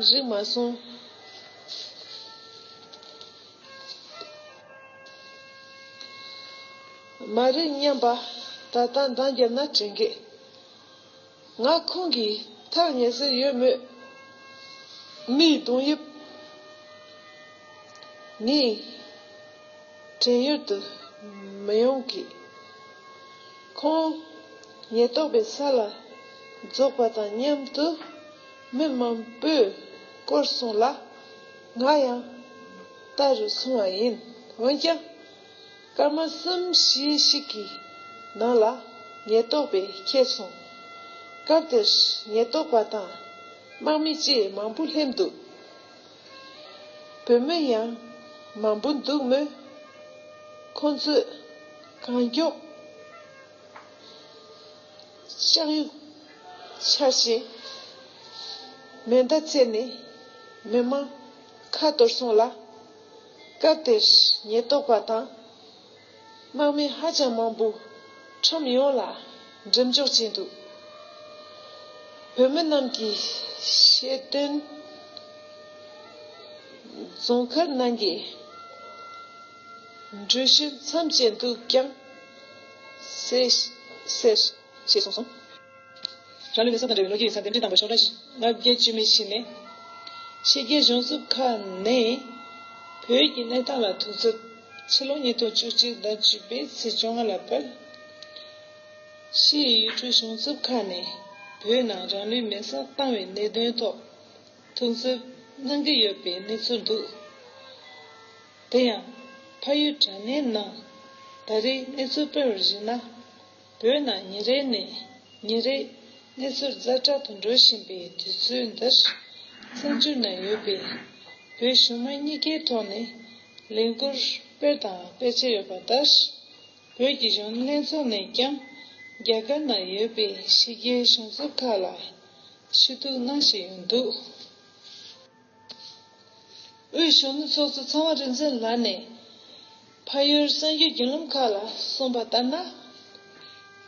རིག་མ་སོང་། མ་རེད་སྙམ་པ་ད་ལྟ་འདང་བརྒྱབ་ན་དྲན་གི། ང་ཁོང་གི་ཐག་ཉེ་སར་ཡོད་མོད། མིའི་གདོང་དབྱིབས་ནི་དྲན་ཡུལ་དུ་མི་ཡོང་གི། ཁོང་ཉེན་རྟོག་པའི་ས་ལ་རྫོགས་པ་དང་མཉམ་དུ་མི་མང་པོས་བསྐོར་སོང་ལ། ང་ཡང་ལྟ་རུ་སོང་བ་ཡིན། འོན་ཀྱང་། སྐར་མ་གསུམ་བཞི་ཞིག་གི་ནང་ལ་ཉེན་རྟོག་པས་ཁྱེར་སོང་། སྐབས་དེར་ཉེན་རྟོག་པ་དང་དམག་མི་བཅས་མང་པོ་སླེབས་འདུག། བུད་མེད་ཡང་མང་པོ་འདུག་མོད། ཁོང་ཚོས་གང་མགྱོགས་ལྕགས་དབྱུག་འཕྱར་བཞིན་མེ་མདའ་འཚོལ་ནས་མི་མང་ཁ་གཏོར་སོང་ལ། སྐབས་དེར་ཉེན་རྟོག་པ་དང་དམག་མི་ཧ་ཅང་མང་པོ་ཁྲོམ་ཡོངས་ལ་འགྲེམས་འཇོག་བྱས་འདུག། བོད་མི་རྣམས་ཀྱིས་ཤེས་ལྡན་རྫོང་མཁར་ནང་གི་འགྲུལ་བཞུད་མཚམས་བཅད་འདུག་ཀྱང་ཟེར་ཟེར་ཞེས་གསུངས་སོང་། རང་ལུས་མེ་སྲེག་དང་འབྲེལ་བའི་ལོ་རྒྱུས་ཡིག་ཚགས་འདེམས་སྒྲིག་དང་པོ་ཤོག་གྲངས་ལྔ་བརྒྱ་བཅུ་མེད་བཞི་ནས། ཕྱི་རྒྱལ་གཞུང་ཚབ་ཁག་ནས་བོད་ཀྱི་གནས་སྟངས་ལ་ཐུགས་འཚབ། ཕྱི་ལོ་ཉིས་སྟོང་བཅུ་གཅིག་ཟླ་བཅུ་པའི་ཚེས་བཅོ་ལྔ་ལ་དཔལ་ཕྱིའི་ཡུལ་གྲུ་གཞུང་ཚབ་ཁག་ནས་བོད་ནང་རང་ལུས་མེ་སྲེག་བཏང་བའི་གནད་དོན་ཐོག་ཐུགས་འཚབ་གནང་གི་ཡོད་པའི་གནས་ཚུལ་འདུག། དེ་ཡང་ཕ་ཡུལ་དྲ་བརྙན་ནང་ད་རེས་གནས་ཚུལ་སྤེལ་བར་གཞིགས་ན། བོད་ནང་ཉིན་རེ་ནས་ཉིན་རེ་གནས་ཚུལ་ཛ་དྲག་ཏུ་འགྲོ་བཞིན་པའི་དུས་ཚོད་འདིར། གསར་འགྱུར་ནང་ཡོད་པའི་བོད་གཞུང་མང་གཉིས་ཀའི་ཐོག་ནས་ལས་འགུལ་སྤེལ་དང་སྤེལ་བྱས་ཡོད་པ་ལྟར། བོད་ཀྱི་གཞོན་ནུ་ལྷན་ཚོགས་ནས་ཀྱང་རྒྱ་གར་ནང་ཡོད་པའི་ཕྱི་རྒྱལ་གཞུང་ཚབ་ཁག་ལ་ཞུ་གཏུག་གནང་བཞིན་ཡོད་འདུག། དབུས་གཞོན་ནུ་ཚོགས་གཙོ་ཚངས་པ་རིག་འཛིན་ལགས་ནས་ཕ་ཡུལ་གསར་འགྱུར་བརྒྱུད་ལམ་ཁག་ལ་གསུངས་པ་ལྟར་ན།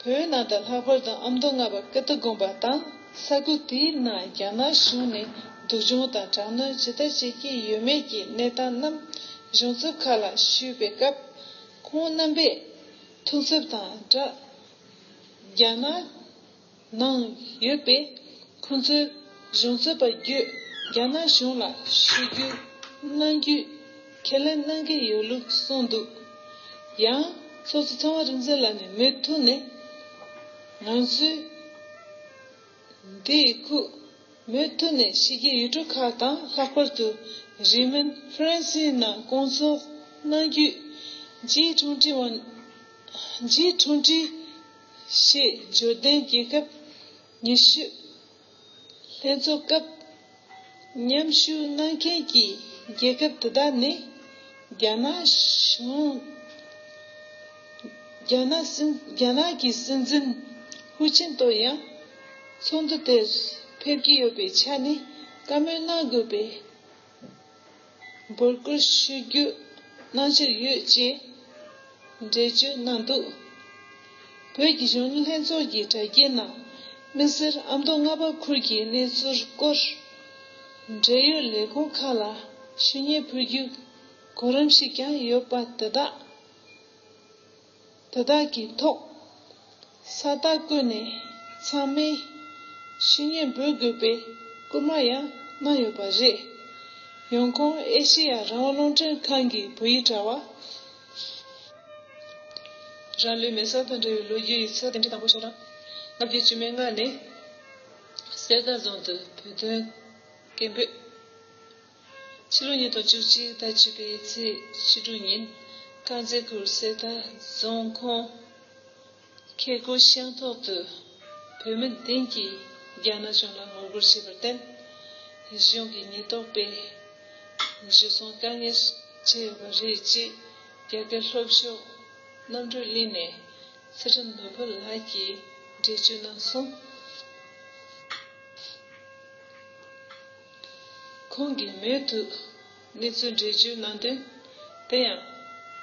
བོད་ནང་དུ་ལྷག་པར་དུ་ཨ་མདོ་རྔ་པ་ཀིརྟི་དགོན་པ་དང་ས་ཁུལ་དེའི་ནང་རྒྱ་ནག་གཞུང་ནས་སྡུག་སྦྱོང་དང་དྲག་གནོན་ཇི་ལྟར་བྱེད་ཀྱི་ཡོད་མེད་ཀྱི་གནས་སྟངས་རྣམས་གཞུང་ཚབ་ཁག་ལ་ཞུས་པའི་སྐབས། ཁོང་རྣམ་པས་ཐུགས་འཚབ་དང་སྦྲགས། རྒྱ་ནག་ནང་ཡོད་པའི་ཁོང་ཚོའི་གཞུང་ཚབ་པ་བརྒྱུད་རྒྱ་ནག་གཞུང་ལ་ཞུ་རྒྱུ་གནང་རྒྱུའི་ཁས་ལེན་གནང་གི་ཡོད་ལུགས་གསུངས་འདུག། ཡང་ཚོགས་གཙོ་ཚངས་པ་རིག་འཛིན་ལགས་ནས་མུ་མཐུད་ནས་ང་ཚོས་འདིའི་ཁུག་མུ་མཐུད་ནས་ཕྱི་རྒྱལ་ཡུལ་གྲུ་ཁག་དང་ལྷག་པར་དུ་རིས་མེད་ཧྥ་རན་སིའི་ནང་སྐོང་ཚོགས་གནང་རྒྱུའི་ཇིའི་ཁྲུང་ཁྲི་ཝན་ཇིའི་ཁྲུང་ཁྲི་ཞེས་འབྱོར་ལྡན་རྒྱལ་ཁབ་ཉི་ཤུ་ལྷན་ཚོགས་སྐབས་མཉམ་ཞུགས་གནང་མཁན་གྱི་རྒྱལ་ཁབ་དེ་དག་ནི་རྒྱ་ནག་གཞུང་རྒྱ་ནག་སྲིད་རྒྱ་ནག་གི་སྲིད་འཛིན་ཧུའུ་ཅིན་ཏོ་ཡང་ཚོགས་འདུ་དེར་ཕེབས་ཀྱི་ཡོད་པའི་ཆ་ནས་བཀའ་མོལ་གནང་དགོས་པའི་འབོད་སྐུལ་ཞུ་རྒྱུ་གནང་འཆར་ཡོད་ཅེས་འགྲེལ་བརྗོད་གནང་འདུག། བོད་ཀྱི་གཞོན་ནུ་ལྷན་ཚོགས་ཀྱི་དྲ་རྒྱའི་ནང་དམིགས་བསལ་ཨ་མདོ་རྔ་པ་ཁུལ་གྱི་གནས་ཚུལ་སྐོར་འབྲེལ་ཡོད་ལས་ཁུངས་ཁག་ལ་ཞུ་སྙན་ཕུལ་རྒྱུའི་གོ་རིམ་ཞིག་ཀྱང་ཡོད་པ་དེ་དག་དེ་དག་གི་ཐོག་ས་རྟགས་བཀོད་ནས་ཚང་མས་ཞུ་སྙན་འབུལ་དགོས་པའི་སྐུལ་མ་ཡང་གནང་ཡོད་པ་རེད། ཡོང་ཁུངས་ཨེ་ཤེ་ཡ་རང་དབང་རླུང་འཕྲིན་ཁང་གི་བོད་ཡིག་དྲ་བ། རང་ལུས་མེ་སྲེག་དང་འབྲེལ་བའི་ལོ་རྒྱུས་ཡིག་ཚགས་དེབ་འདི་དང་པོ་ཤོག་གྲངས་ལྔ་བརྒྱ་བཅུ་མེད་ལྔ་ནས། གསེར་རྟ་རྫོང་དུ་བོད་དོན་སྐད་འབོད། ཕྱི་ལོ་ཉིས་སྟོང་བཅུ་གཅིག་ཟླ་བཅུ་པའི་ཚེས་བཅུ་དྲུག་ཉིན། དཀར་མཛེས་ཁུལ་གསེར་རྟ་རྫོང་ཁོངས་ ཁེ་ཀོ་ཤང་ཐོག་ཏུ་བོད་མི་བདུན་གྱིས་རྒྱ་ནག་གཞུང་ལ་ངོ་རྒོལ་བྱས་པར་བརྟེན། གཞུང་གི་ཉེན་རྟོག་པས་གཞི་བཟུང་དཀའ་ངལ་བྱས་ཡོད་པ་རེད་ཅེས་རྒྱ་གར་ལྷོ་ཕྱོགས་གནམ་གྲུ་གླིང་ནས་སི་ཁྲོན་ནོར་བུ་ལགས་ཀྱིས་འགྲེལ་བརྗོད་གནང་སོང་། ཁོང་གིས་མུ་མཐུད་གནས་ཚུལ་འགྲེལ་བརྗོད་གནང་དོན། དེ་ཡང་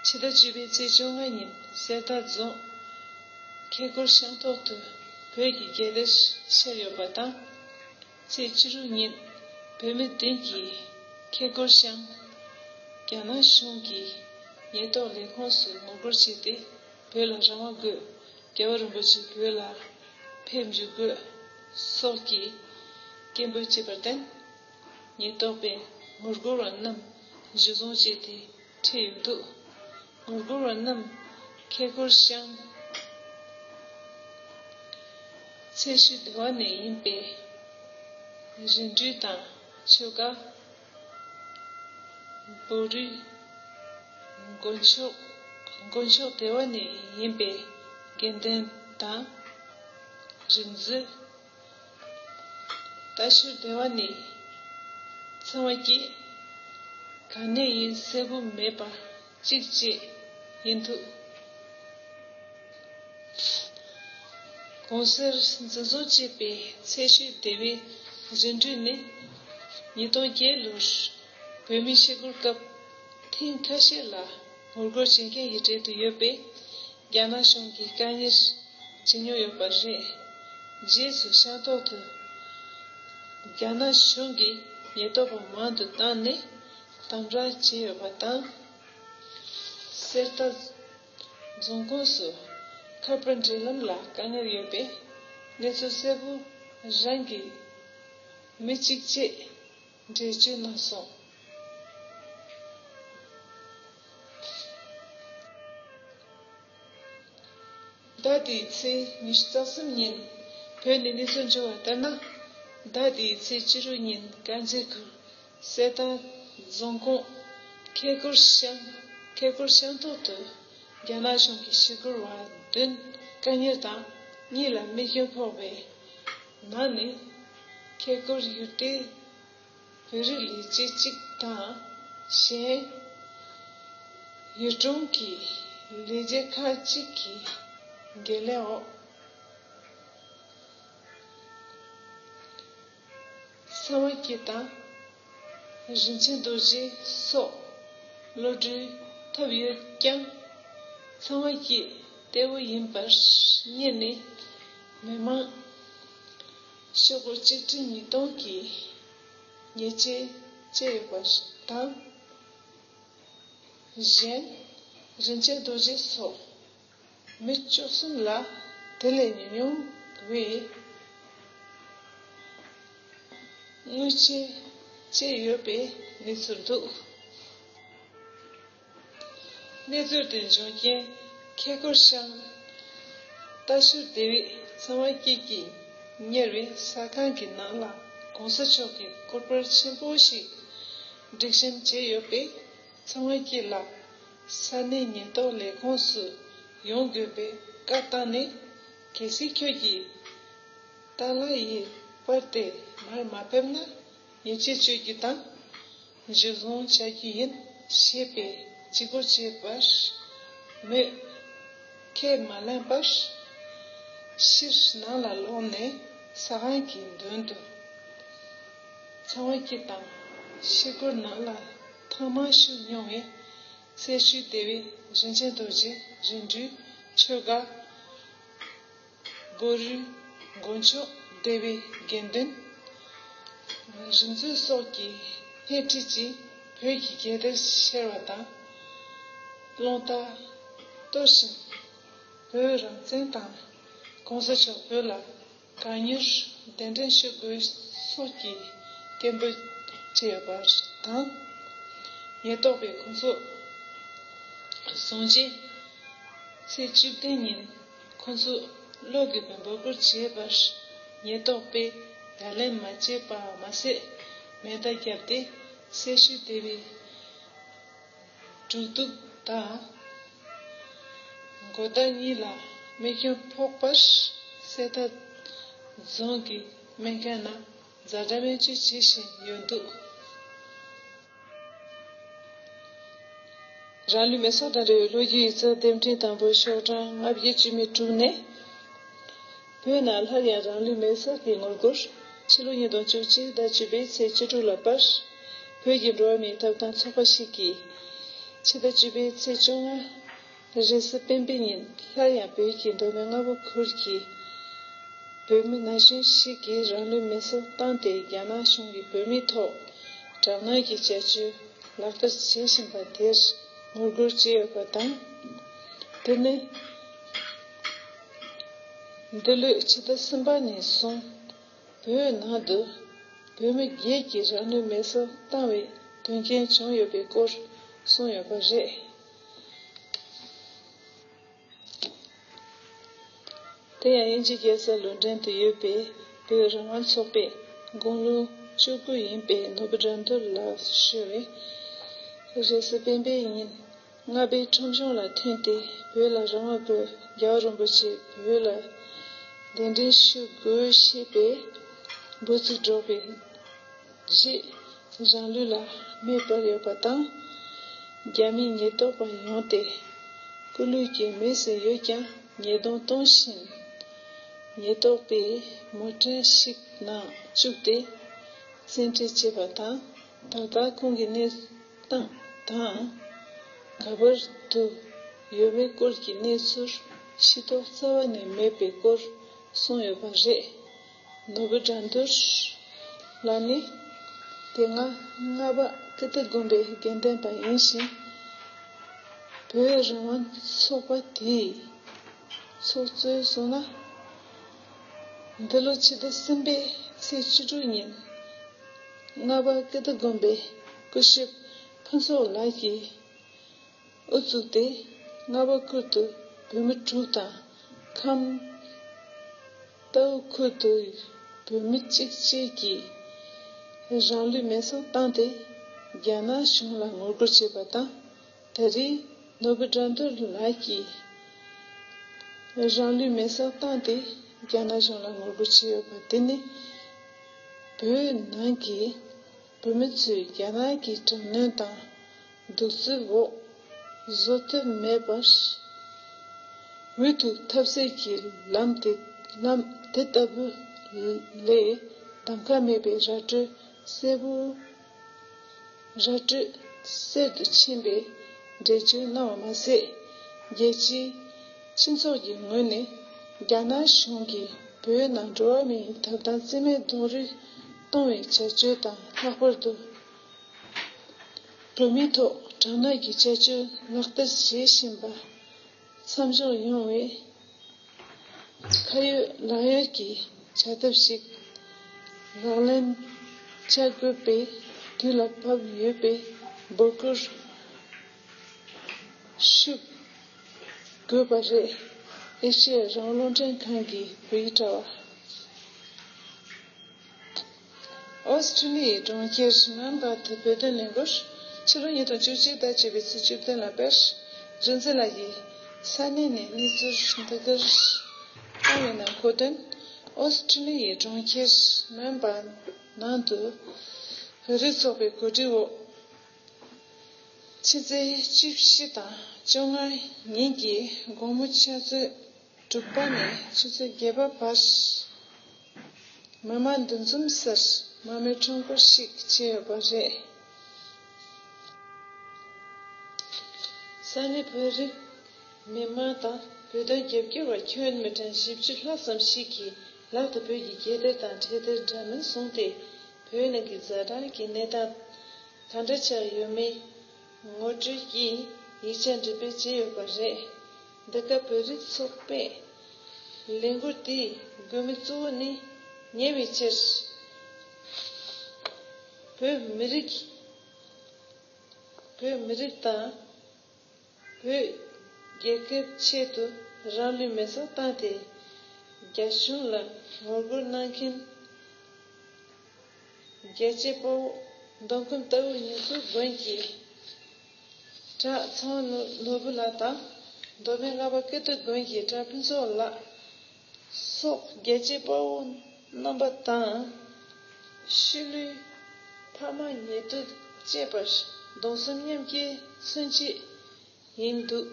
ཕྱི་ཟླ་བཅུ་པའི་ཚེས་བཅོ་ལྔ་ཉིན་གསེར་རྟ་རྫོང་ཁེ་ཀོར་ཤང་ཐོག་ཏུ་བོད་ཀྱི་རྒྱལ་དར་ཤར་ཡོད་པ་དང་། ཚེས་བཅུ་དྲུག་ཉིན་བོད་མི་བདུན་གྱིས་ཁེ་ཀོར་ཤང་རྒྱ་ནག་གཞུང་གི་ཉེན་རྟོག་ལས་ཁུངས་སུ་ངོ་རྒོལ་བྱས་ཏེ། བོད་ལ་རང་དབང་དགོས། རྒྱལ་བ་རིན་པོ་ཆེ་བོད་ལ་ཕེབས་འཇུག་དགོས། སོགས་ཀྱི་སྐད་འབོད་བྱས་པར་བརྟེན། ཉེན་རྟོག་པས་ངོ་རྒོལ་བ་རྣམས་གཞི་བཟུང་བྱས་ཏེ་ཁྲིད་ཡོད་འདུག་ངོ་རྒོལ་བ་རྣམས་ཁེ་ཀོར་ཤང་ཚེ་ཤུལ་སྡེ་བ་ནས་ཡིན་པའི་རི་འདྲུད་དང་ཆོས་དགའ། བོ་རུ། དཀོན་མཆོག་དཀོན་མཆོག་སྡེ་བ་ནས་ཡིན་པའི་དགེ་འདུན་དང་། རིག་འཛིན། རྟ་ཤུལ་སྡེ་བ་ནས་ཚང་མ་སྐྱེས། ག་ནས་ཡིན་གསལ་པོ་མེད་པ་གཅིག་བཅས་ཡིན་འདུག་གོང་གསལ་འཛིན་བཟུང་བྱས་པའི་ཚེ་ཤུལ་སྡེ་བའི་རི་འདྲུད་ནི་ཉིས་སྟོང་བརྒྱད་ལོར་བོད་མིའི་ཞི་རྒོལ་སྐབས་ཐེངས་ཁ་ཤས་ལ་ངོ་རྒོལ་བྱེད་མཁན་གྱི་གྲས་དུ་ཡོད་པས། རྒྱ་ནག་གཞུང་གིས་དཀའ་ངལ་བྱེད་མྱོང་ཡོད་པ་རེད། རྗེས་སུ་ཤང་ཐོག་ཏུ་རྒྱ་ནག་གཞུང་གིས་ཉེན་རྟོག་པ་མང་དུ་བཏང་ནས་དམ་དྲག་བྱས་ཡོད་པ་དང་། གསེར་རྟ་རྫོང་ཁོངས་སུ་ཁ་པར་འབྲེལ་ལམ་ལ་དཀའ་ངལ་ཡོད་པའི་གནས་ཚུལ་གསལ་པོ་རང་གི་མི་གཅིག་བཅས་འགྲེལ་བརྗོད་གནང་སོང་། ཟླ་འདིའི་ཚེས་ཉི་ཤུ་རྩ་གསུམ་ཉིན་བོད་ནས་གནས་ཚུལ་འབྱོར་བ་ལྟར་ན། ཟླ་འདིའི་ཚེས་བཅུ་དྲུག་ཉིན་དཀར་མཛེས་ཁུལ་གསེར་རྟ་རྫོང་ཁོངས་ཁེ་ཀོར་ཤང་ཁེ་ཀོར་ཤང་ཐོག་ཏུ་རྒྱ་ནག་གཞུང་གི་ཞི་རྒོལ་བ་བདུན་དཀའ་ངལ་དང་། གཉིས་ལ་རྨས་སྐྱོན་ཕོག་པའི་ནང་ནས་ཁེ་ཀོར་ཡུལ་སྡེའི་བོད་རིགས་ལས་བྱེད་གཅིག་དང་། གཞན་ཡུལ་གྲོང་གི་ལས་བྱེད་ཁག་ཅིག་གི་འགན་ལེན་འོག་ཚང་མ་སྐྱིད་དང་། རིན་ཆེན་རྡོ་རྗེ་སོགས་གློད་གྲོལ་ཐོབ་ཡོད་ཀྱང་། ཚང་མ་སྐྱིད་གཏེ་བོ་ཡིན་པར་བསྙད་ནས། མི་མང་ཤོག་སྒོར་གཅིག་ཁྲི་ཉིས་སྟོང་གི་ཉེས་ཆད་བཅད་ཡོད་པ་དང་། གཞན་རིན་ཆེན་རྡོ་རྗེ་སོགས་མི་བཅུ་གསུམ་ལ་དེ་ལས་ཉུང་བའི་དངུལ་ཆད་བཅད་ཡོད་པའི་གནས་ཚུལ་འདུག་གནས་ཚུལ་དེ་འབྱུང་རྐྱེན་ཁེ་ཀོར་ཤང་རྟ་ཤུལ་སྡེ་བའི་ཚང་མ་སྐྱིད་ཀྱིས་གཉེར་བའི་ཟ་ཁང་གི་ནང་ལ་གོང་ས་མཆོག་གི་སྐུ་པར་ཆེན་པོ་ཞིག་སྒྲིག་གཤོམ་བྱས་ཡོད་པས། ཚང་མ་སྐྱིད་ལ་ས་གནས་ཉེན་རྟོག་ལས་ཁུངས་སུ་ཡོང་དགོས་པའི་བཀའ་བཏང་ནས། གལ་སྲིད་ཁྱོད་ཀྱིས་ཏཱ་ལ་ཡི་པར་དེ་མར་མ་ཕབ་ན་ཉེས་ཆད་གཅོད་རྒྱུ་དང་། གཞི་བཟུང་བྱ་རྒྱུ་ཡིན་ཞེས་པའི་འཇིགས་སྐུལ་བྱས་པར་མོས་ཁས་མ་ལེན་པར། ཕྱིར་ནང་ལ་ལོག་ནས་ཟ་ཁང་གི་མདུན་དུ་ཚང་མ་སྐྱིད་དང་ཞི་རྒོལ་ནང་ལ་ཐེངས་མང་ཞུགས་མྱོང་བའི་ཚེ་ཤུལ་སྡེ་བའི་རིན་ཆེན་རྡོ་རྗེ། རིག་འཛིན་ཆོས་དགའ། བོ་རུ། དཀོན་མཆོག་སྡེ་བའི་དགེ་འདུན། རིག་འཛིན་སོགས་ཀྱིས་སྣེ་ཁྲིད་ཀྱིས་བོད་ཀྱི་རྒྱལ་དར་ཤར་བ་དང་། རླུང་རྟ་གཏོར་བཞིན་བོད་རང་བཙན་དང་གོང་ས་མཆོག་བོད་ལ་གང་མྱུར་གདན་འདྲེན་ཞུ་དགོས་སོགས་ཀྱི་སྐད་འབོད་བྱས་ཡོད་པ་དང་། ཉེན་རྟོག་པས་ཁོང་ཚོ་བཟུང་རྗེས་ཚེས་བཅུ་བདུན་ཉིན་ཁོང་ཚོ་གློད་དགོས་པའི་འབོད་སྐུལ་བྱས་པར། ཉེན་རྟོག་པས་ཡ་ལན་མ་བྱས་པ་མ་ཟད། མེ་མདའ་བརྒྱབ་སྟེ་ཚེ་ཤུལ་སྡེ་བའི་འབྲུག་གདུབ་དང་མགོ་ཟླ་གཉིས་ལ་ མེ་སྐྱོན་ཕོག་པར་གསེར་རྟ་རྫོང་གི་སྨན་ཁང་ནང་ཛ་དྲག་སྨན་བཅོས་བྱེད་བཞིན་ཡོད་འདུག། རང་ལུས་མེ་སྲེག་དང་འབྲེལ་བའི་ལོ་རྒྱུས་ཡིག་ཚགས་དེབ་ཕྲེང་དང་པོ་ཤོག་གྲངས་ལྔ་བརྒྱ་བཅུ་མེད་དྲུག་ནས། བོད་ནང་སླར་ཡང་རང་ལུས་མེ་སྲེག་གི་ངོ་རྒོལ། ཕྱི་ལོ་ཉིས་སྟོང་བཅུ་གཅིག་ཟླ་བཅུ་པའི་ཚེས་བཅུ་དྲུག་ལ་བར། བོད་ཀྱི་འགྲོ་བ་མིའི་ཐོབ་ཐང་ཚོགས་པ་ཞིག་གིས། ཕྱི་ཟླ་བཅུ་པའི་ཚེས་བཅོ་ལྔ། རེས་གཟའ་སྤེན་པའི་ཉིན་སླར་ཡང་བོད་ཀྱི་མདོ་སྨད་རྔ་བ་ཁུལ་གྱི་བོད་མི་ན་གཞོན་ཞིག་གིས་རང་ལུས་མེ་སྲེག་བཏང་སྟེ་རྒྱ་ནག་གཞུང་གིས་བོད་མིའི་ཐོག་དྲག་གནོན་གྱི་བྱ་སྤྱོད་ལག་བསྟར་བྱེད་བཞིན་པ་དེར་ངོ་རྒོལ་བྱས་ཡོད་པ་དང་། དེ་ནི་འདི་ལོའི་ཕྱི་ཟླ་གསུམ་པ་ནས་བཟུང་བོད་ནང་དུ་བོད་མི་བརྒྱད་ཀྱིས་རང་ལུས་མེ་སྲེག་བཏང་བའི་དོན་རྐྱེན་བྱུང་ཡོད་པའི་སྐོར་གསུངས་ཡོད་པ་རེད། དེ་ཡང་དབྱིན་ཇི་རྒྱལ་ས་ལོན་ཌོན་དུ་ཡོད་པའི་བོད་རང་དབང་ཚོགས་པའི་དགུང་ལོ་བཅུ་དགུ་ཡིན་པའི་ནོར་བུ་དགྲ་འདུལ་ལགས་ཞུ་བས། རེས་གཟའ་སྤེན་པའི་ཉིན་རྔ་པའི་ཁྲོམ་གཞུང་ལ་ཐོན་ཏེ། བོད་ལ་རང་དབང་དགོས། རྒྱལ་བ་རིན་པོ་ཆེ་བོད་ལ་གདན་འདྲེན་ཞུ་དགོས་ཞེས་པའི་འབོད་ཚིག་སྒྲོག་པའི་རྗེས། རང་ལུས་ལ་མེ་སྤར་ཡོད་པ་དང་། རྒྱ་མིའི་ཉེན་རྟོག་པ་ཡོང་སྟེ། སྐུ་ལུས་ཀྱི་མུས་སུ་ཡོད་ཀྱང་ཉེས་རྡུང་གཏོང་བཞིན། ཉེན་རྟོག་པས་མོ་ཊ་ཞིག་ནང་བཅུག་སྟེ་བཙན་ཁྲིད་བྱས་པ་དང་། ད་ལྟ་ཁོང་གི་གནས་སྟངས་དང་། ག་པར་དུ་ཡོད་པའི་སྐོར་གྱི་གནས་ཚུལ་ཤེས་རྟོགས་རྩ་བ་ནས་མེད་པའི་སྐོར་གསུངས་ཡོད་པ་རེད། ནོར་བུ་དགྲ་འདུལ་ལགས་ནི་དེ་སྔ་རྔ་པ་ཀི་ཏི་དགོན་པའི་དགེ་འདུན་པ་ཡིན་ཞིང་། བོད་རང་དབང་ཚོགས་པ་དེའི་ཚོགས་གཙོས་སོང་ན། འདི་ལོ་ཕྱི་ཟླ་གསུམ་པའི་ཚེས་བཅུ་དྲུག་ཉིན་རྔ་པ་ཀི་ཏི་དགོན་པའི་སྐུ་ཞབས་ཕུན་ཚོགས་ལགས་ཀྱིས་དབུ་བཙུགས་ཏེ། རྔ་པ་ཁུལ་དུ་བོད་མི་དྲུག་དང་། ཁམས་རྟའུ་ཁུལ་དུ་བོད་མི་གཅིག་བཅས་ཀྱིས་རང་ལུས་མེ་སྲེག་བཏང་སྟེ་རྒྱ་ནག་གཞུང་ལ་ངོ་རྒོལ་བྱས་པ་དང་། ད་རེས་ནོར་བུ་དགྲ་འདུལ་ལགས་ཀྱིས་རང་ལུས་མེ་སྲེག་བཏང་སྟེ་རྒྱ་ནག་གཞུང་ལ་ངོ་རྒོལ་བྱས་ཡོད་པ་དེ་ནི། བོད་ནང་གི་བོད་མི་ཚོས་རྒྱ་ནག་གི་དྲག་གནོན་དང་གདུག་རྩུབ་འོག་བཟོད་ཐབས་མེད་པར། འུ་ཐུག་ཐབས་ཟད་ཀྱི་ལམ་དེ་ལམ་དེ་ལྟ་བུ་ལས་གདམ་ཁ་མེད་པའི་ར་སྤྲོད་གསལ་པོ། ར་སྤྲོད་གསལ་དུ་ཕྱིན་པའི་འགྲེལ་བརྗོད་གནང་བ་མ་ཟད། རྒྱལ་སྤྱིའི་སྤྱི་ཚོགས་ཀྱི་ངོས་ནས་རྒྱ་ནག་གཞུང་གིས་བོད་ནང་འགྲོ་བ་མིའི་ཐོབ་ཐང་རྩིས་མེད་གཏོང་རེས་གཏོང་བའི་བྱ་སྤྱོད་དང་། ལྷག་པར་དུ་བོད་མིའི་ཐོག་དྲག་གནོན་གྱི་བྱ་སྤྱོད་ལག་བསྟར་བྱེད་བཞིན་པ་མཚམས་འཇོག་ཡོང་བའི་ཁ་ཡོད་ལག་ཡོད་ཀྱི་བྱ་ཐབས་ཤིག་ལག་ལེན་བྱ་དགོས་པའི་དུས་ལ་བབ་ཡོད་པའི་འབོད་སྐུལ་ཞུ་དགོས་པ་རེད། ཨེ་ཤེ་ཡ་རང་དབང་རླུང་འཕྲིན་ཁང་གི་བོད་ཡིག་དྲ་བ། ཨོ་སི་ཁྲུ་ལི་ཡའི་གྲོང་ཁྱེར་མེལ་བྷོན་དུ་བོད་དོན་ལས་འགུལ། ཕྱི་ལོ་ཉིས་སྟོང་བཅུ་གཅིག་ཟླ་བཅུ་པའི་ཚེས་བཅུ་བདུན་ལ་དཔེར། རིག་འཛིན་ལགས་ཀྱིས་ས་གནས་ནས་གནས་ཚུལ་འདི་གར་བཏང་བའི་ནང་འཁོད་དོན། ཨོ་སི་ཁྲུ་ལི་ཡའི་གྲོང་ཁྱེར་མེལ་བྷོན་ནང་དུ་བོད་རིགས་ཚོགས་པའི་གོ་སྒྲིག་འོག་ཕྱི་ཚེས་བཅུ་བཞི་དང་བཅོ་ལྔ་ཉིན་གྱི་དགོང་མོ་ཆུ་ཚོད་དྲུག་པ་ནས་ཆུ་ཚོད་བརྒྱད་པ་བར། མི་མང་འདུ་འཛོམས་སར་མར་མེ་ཁྲོམ་སྐོར་ཞིག་བྱས་ཡོད་པ་རེད། ས་གནས་བོད་རིགས་མི་མང་དང་བོད་དོན་རྒྱབ་སྐྱོར་བ་ཁྱོན་མི་གྲངས་བཞི་བཅུ་ལྷག་ཙམ་ཞིག་གིས་ལག་ཏུ་བོད་ཀྱི་རྒྱལ་དར་དང་འཕྲེད་དར་འདྲ་མིན་བཟུང་སྟེ། བོད་ནང་གི་ཛ་དྲག་གི་གནས་སྟངས་ག་འདྲ་ཆགས་ཡོད་མེད་ངོ་སྤྲོད་ཀྱི་ཡིག་ཆ་འགྲེམས་སྤེལ་བྱས་ཡོད་པ་རེད། འདི་ག་བོད་རིགས་ཚོགས་པས་ལས་འགུལ་དེའི་དགོས་དམིགས་གཙོ་བོ་ནི། ཉེ་བའི་ཆར་བོད་མི་རིགས་བོད་མི་རིགས་དང་བོད་རྒྱལ་ཁབ་ཆེད་དུ་རང་ལུས་མེ་སྲེག་བཏང་སྟེ། རྒྱ་གཞུང་ལ་ངོ་རྒོལ་གནང་མཁན་རྒྱལ་གཅེས་དཔའ་བོ་མདོ་ཁམས་རྟའུ་ཉི་ཤུ་དགོན་གྱི་གྲྭ་ཚང་ནོར་བུ་ལགས་དང་། མདོ་སྨད་རྔ་པ་ཀིརྟི་དགོན་གྱི་གྲྭ་ཕུན་ཚོགས་ལགས་སོགས་རྒྱལ་གཅེས་དཔའ་བོ་རྣམ་པ་དང་། ཤུལ་ལུས་ཕ་མ་ཉེ་དུ་བཅས་པར་སྡོམ་གསུམ་མཉམ་སྐྱེས་མཚོན་བྱེད་ཡིན་འདུག།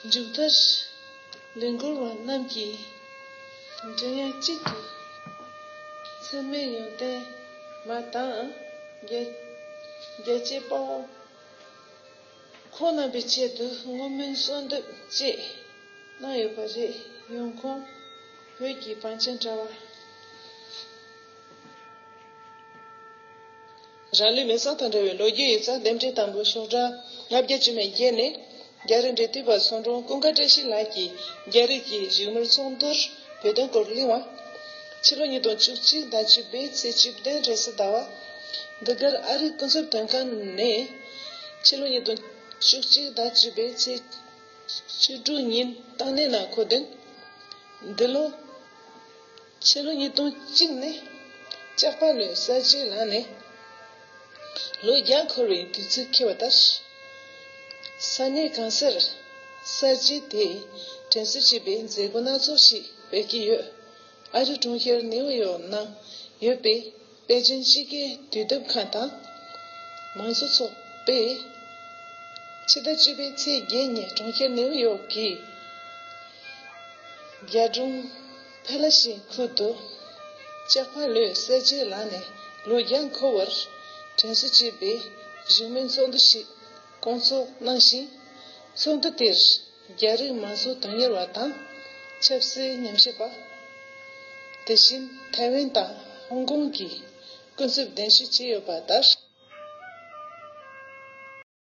མཇུག་མཐར་ལས་འགུལ་བ་རྣམས་ཀྱིས་མགྲིན་དབྱངས་གཅིག་ཏུ་འཚེ་མེད་ཡོན་ཏན་མ་དང་རྒྱལ་རྒྱལ་གཅེས་དཔའ་བོ་ཁོང་རྣམ་པའི་ཆེད་དུ་བསྔོ་སྨོན་གསོལ་འདེབས་བཅས་གནང་ཡོད་པ་རེད། ཡོང་ཁུངས་བོད་ཀྱི་བང་ཆེན་དྲ་བ། རང་ལུས་མེ་སྲེག་དང་འབྲེལ་བའི་ལོ་རྒྱུས་ཡིག་ཚགས་རྟེན་འབྲེལ་དང་པོ་ཤོག་གྲངས་ལྔ་བརྒྱ་བཅུ་མེད་བརྒྱད་ནས། རྒྱ་རི་འབྲི་དུས་པ་ཚོང་དྲུང་ཀུན་དགའ་བཀྲ་ཤིས་ལགས་ཀྱིས་རྒྱ་རི་གི་བཞུགས་མོལ་ཚོགས་འདུར་བོད་དོན་སྐོར་གླེང་བ། ཕྱི་ལོ་ཉིས་སྟོང་བཅུ་གཅིག་ཟླ་བཅུ་པའི་ཚེས་བཅུ་བདུན་རེས་གཟའ་ཟླ་བ། འདི་གར་ཨ་རིའི་སྐུ་ཚབ་དོན་ཁང་ནས་ཕྱི་ལོ་ཉིས་སྟོང་བཅུ་གཅིག་ཟླ་བཅུ་པའི་ཚེས་བཅུ་དྲུག་ཉིན་བཏང་གནས་ནང་འཁོད་དོན། འདི་ལོ་ཕྱི་ལོ་ཉིས་སྟོང་གཅིག་ནས་ལྕགས་ཕག་ལོའི་གསར་བརྗེའི་ལམ་ནས་ལོ་བརྒྱ་འཁོར་བའི་དུས་ཚིགས་འཁེལ་བ་ལྟར། ས་གནས་གང་སར་གསར་བརྗེ་དེས་དྲན་གསོ་བྱེད་པའི་མཛད་སྒོ་སྣ་ཚོགས་ཤིག་སྤེལ་གྱི་ཡོད། ཨ་རི་གྲོང་ཁྱེར་ནེའུ་ཡོག་ནང་ཡོད་པའི་པེ་ཅིན་སྤྱི་སྒེར་དུས་དེབ་ཁང་དང་། མང་གཙོ་ཚོགས་པས་ཕྱི་ཟླ་བཅུ་པའི་ཚེས་བརྒྱད་ཉིན་གྲོང་ཁྱེར་ནེའུ་ཡོག་གི་རྒྱལ་སྒྲུང་ཕེ་ལ་ཤིང་ཁུལ་དུ་ལྕགས་ཕག་ལོའི་གསར་བརྗེའི་ལམ་ནས་ལོ་བརྒྱ་འཁོར་བར་དྲན་གསོ་བྱེད་པའི་བཞུགས་མོལ་ཚོགས་འདུ་ཞིག་བསྐོང་ཚོགས་གནང་ཞིང་། ཚོགས་འདུ་དེར་རྒྱ་རིགས་མང་གཙོ་དོན་གཉེར་བ་དང་ཆབ་སྲིད་ཉམས་ཞིབ་པ། དེ་བཞིན་ཐའེ་ཝན་དང་ཧོང་ཀོང་གི་སྐུ་ཚབ་གདན་ཞུ་བྱས་ཡོད་པ་ལྟར།